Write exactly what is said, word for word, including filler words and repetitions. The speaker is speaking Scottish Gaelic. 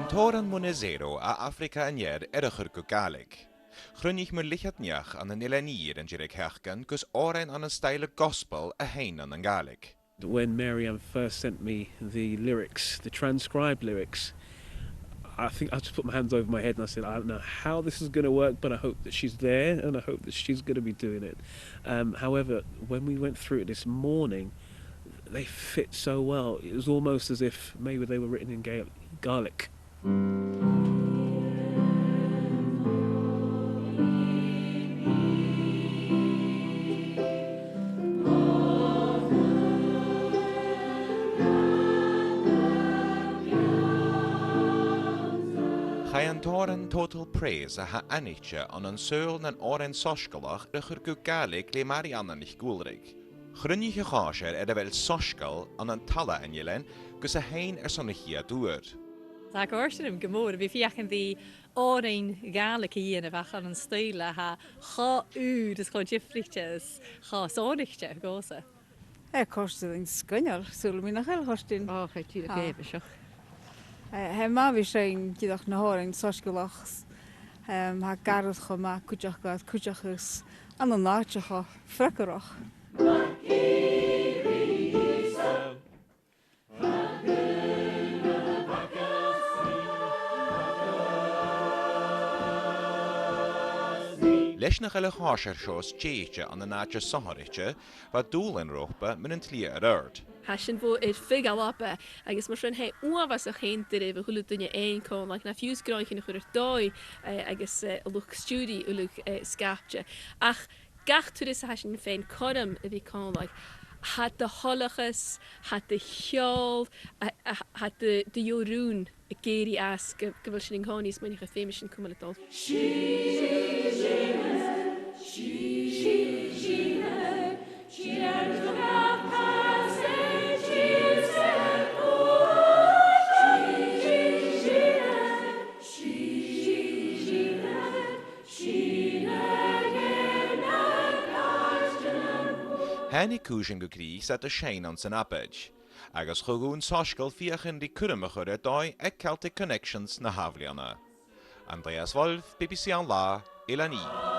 Tòrr ann am Muinezero à Afraga an Iar air a chur gu Gàidhlig. Chruinnich mi leth-cheud neach ann an Eilean Ì air an deireadh-sheachdain gus òrain ann an stoidhle gospel a sheinn ann an Gàidhlig. When Mary Ann first sent me the lyrics, the transcribed lyrics, I think I just put my hands over my head and I said, "I don't know how this is gonna work, but I hope that she's there and I hope that she's gonna be doing it." Um, however, when we went through it this morning, they fit so well. It was almost as if maybe they were written in Gael-, Gaelic. Chaidh an t-òran Total Praise a tha aithnichte ann an saoghal nan òran soisgeulach a chur gu Gàidhlig le Màiri Anna NicUalraig. Chruinnich a' chòisir air a bheil Soisgeul ann an talla an eilein gus a sheinn airson a' chiad uair. Tha e a' còrdadh rium gu mòr a bhith a' feuchainn ri òrain Ghàidhlig a dhèanamh ach ann an stoidhle a tha cho ùr is cho diofraichte is cho sònraichte dhòmhsa. Tha e a' còrdadh rinn sgoinneil, saoilidh mi, nach eil, a Choirstin? Ò, tha e dìreach èibhinn, seadh. Eh, tha e math a bhith a' seinn dìreach na h-òrain soisgeulach, em, tha e ag atharrachadh cho math cuideachd gu, cuideachd is ann an àite cho freagarrach. Leis nach eil a' chòisir seo stèidhichte ann an àite sònraichte, bha Dùbhlin romhpa mun an t-slighe air adhart. Tha sinn bho air feadh Alba, agus mar sin tha e uabhasach fhèin doirbh a h-uile duine fhaighinn còmhla, ach na fiù 's gnothaichean a chur air dòigh, eh, agus, eh, an luchd-stiùiridh uile, eh, sgapte. Ach gach turas a tha sinn faighinn cothrom a bhith còmhla, tha do thoileachas, tha do cheòl, a, a, tha do, do dheagh rùn ag èirigh às gu, gu bheil sinn an-còmhnaidh a' smaoineachadh feumaidh sinn cumail a' dol. Thàinig cùisean gu crìch 's iad a' seinn anns an abaid, agus cho-dhùin Soisgeul feuchainn ri cuirm a chur air dòigh aig Celtic Connections na h-ath-bhliadhna. Andreas Wolff, B B C An Là, Eilean Ì.